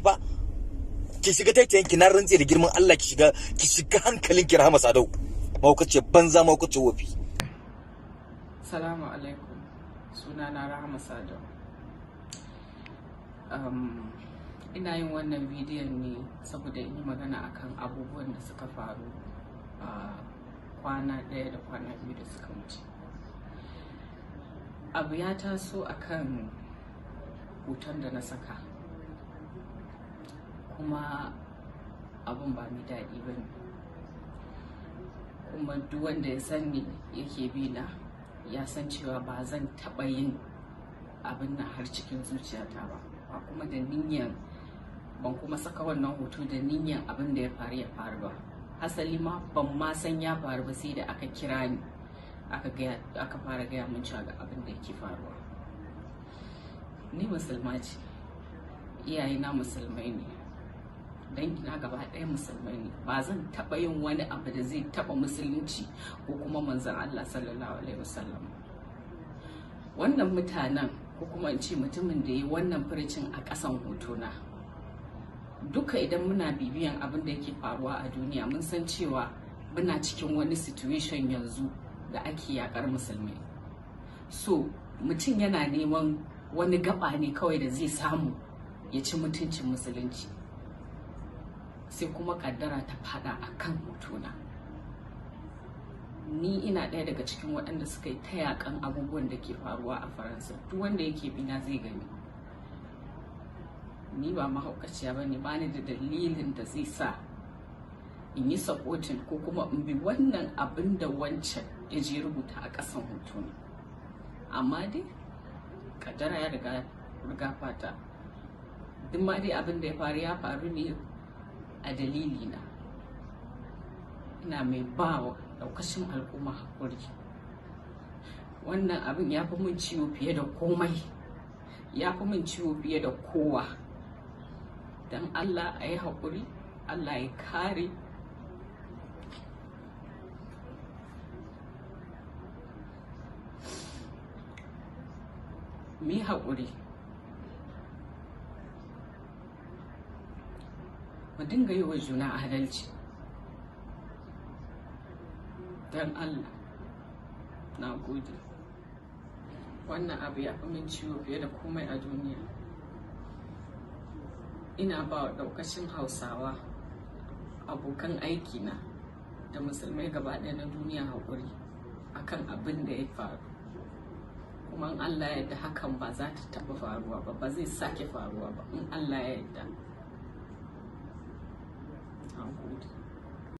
ba. Ki shiga taitayen ki, na rantse da girman Allah, ki shiga hankalin ki, Rahama Sadau. Mahaukaci banza, mahaukaci wofi. Salamu alaikum. Sunana Rahama Sadau. Ina yin wannan bidiyon ne saboda in yi magana akan abubuwan da suka faru a kwana ɗaya da kwana 2 da suka wuce. Abu ya taso akan hoton da na saka, kuma abun ba mai daɗi ba ne. Kuma duk wanda ya san ni yake bi na ya san cewa ba zan taɓa yin abin nan har cikin zuciyata ba, ba kuma da niyyar, ban kuma saka wannan hoto da niyyar abin da ya faru ya faru ba. Hasali ma ban ma san ya faru ba sai da aka kira ni aka fara gaya min cewa ga abin da yake faruwa. Ni musulma ce, iyayena musulmai ne, dangina gaba ɗaya musulmai ne. Ba zan taɓa yin wani abu da zai taɓa musulunci ko kuma Manzon Allah sallallahu alaihi wasallam. Wannan mutanen, ko kuma in ce mutumin da ya yi wannan furucin a ƙasan hotona, duka idan muna bibiyan abin da yake faruwa a duniya, mun san cewa muna cikin wani situation yanzu da ake yakar musulmai. So mutum yana neman wani gaba ne kawai da zai samu ya ci mutuncin musulunci, sai kuma kaddara ta fada a kan hotona. Ni ina ɗaya daga cikin waɗanda suka yi ta yakan abubuwan da ke faruwa a Faransa. Duk wanda yake bina zai gani ni ba mahaukaciya ba ne. Bani da dalilin da zai sa in yi supporting ko kuma in bi wannan abin da wancan ya je rubuta a ƙasan hotona. Amma dai kaddara ya riga riga fata. Duk ma dai abin da ya faru ya faru ne a dalili na. Ina mai ba wa daukashin al'umma haƙuri. Wannan abin ya fi min ciwo fiye da komai, ya fi min ciwo fiye da kowa. Don Allah a yi haƙuri, Allah ya kare. Mu yi haƙuri, mu dinga yi wa juna adalci, don Allah. Na gode. Wannan abu ya fi min ciwo fiye da komai a duniya. Ina ba wa ɗaukacin Hausawa, abokan aikina, da musulmai gaba ɗaya na duniya haƙuri akan abin da ya faru. Kuma in Allah ya yarda, hakan ba za ta taɓa faruwa ba, ba zai sake faruwa ba, in Allah ya yarda. Na gode.